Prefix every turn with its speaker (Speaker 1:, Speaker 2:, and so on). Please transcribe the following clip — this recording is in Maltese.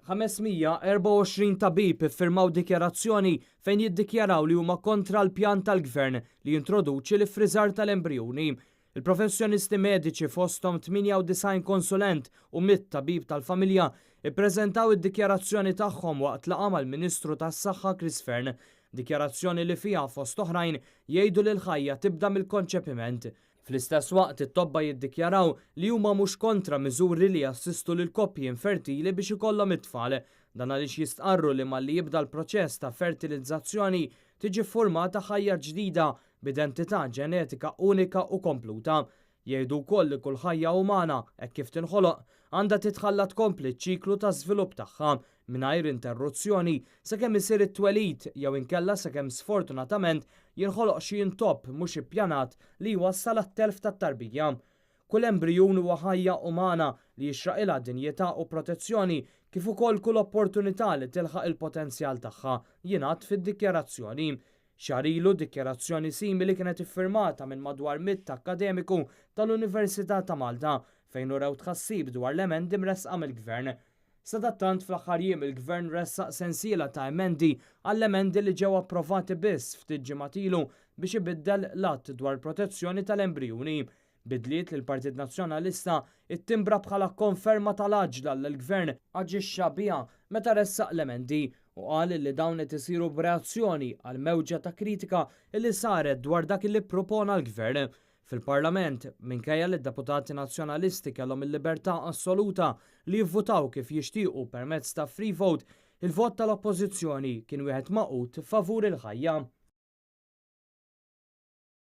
Speaker 1: 524 tabib iffirmaw dikjarazzjoni fejn jiddikjaraw li huma kontra l-pjan tal-Gvern li jintroduċi l-iffriżar tal-embrijuni. Il-professjonisti mediċi fosthom 98 konsulent u 100 tabib tal-familja ippreżentaw id-dikjarazzjoni tagħhom waqt laqgħa mal-Ministru tas-Saħħa Chris Fearne. Dikjarazzjoni li fiha fost oħrajn jgħidu li l-ħajja tibda mill-konċepiment. Fl-istess waqt it-tobba jiddikjaraw li huma mhux kontra miżuri li jassistu lil koppji infertili biex ikollhom it-tfal. Dan għaliex jistqarru li malli jibda l-proċess ta' fertilizzazzjoni tiġi ffurmata ħajja ġdida b'identità ġenetika unika u kompluta. Jgħidu wkoll li kull ħajja umana, hekk kif tinħoloq, għandha titħalla tkompli ċ-ċiklu ta' żvilupp tagħha mingħajr interruzzjoni sakemm isir it-twelid jew inkella sakemm sfortunatament jinħoloq xi intopp mhux ippjanat li jwassal għat-telf tat-tarbija. Kull embrijun huwa ħajja umana li jixraqilha dinjità u protezzjoni kif ukoll kull opportunità li tilħaq il-potenzjal tagħha, jingħad fid-dikjarazzjoni. Xahar ilu dikjarazzjoni simili kienet iffirmata minn madwar 100 akkademiku tal-Università ta' Malta fejn urew tħassib dwar l-emendi mressqa mill-Gvern. Sadattant fl-aħħar jiem il-Gvern ressaq sensiela ta' emendi għall-emendi li ġew approvati biss ftit ġimgħat ilu biex ibiddel l-Att dwar Protezzjoni tal-Embrijuni. Bidliet li l-Partit Nazzjonalista ttimbra bħala konferma tal-għaġla li l-Gvern aġixxa biha meta ressaq l-emendi u qal li dawn qed isiru b'reazzjoni għal mewġa ta' kritika li saret dwar dak li ppropona l-Gvern. Fil-Parlament, minkejja li d-deputati Nazzjonalisti kellhom il-libertà assoluta li jivvutaw kif jixtiequ permezz ta' free vote, il-vot tal-Oppożizzjoni kien wieħed magħqud favur il-ħajja.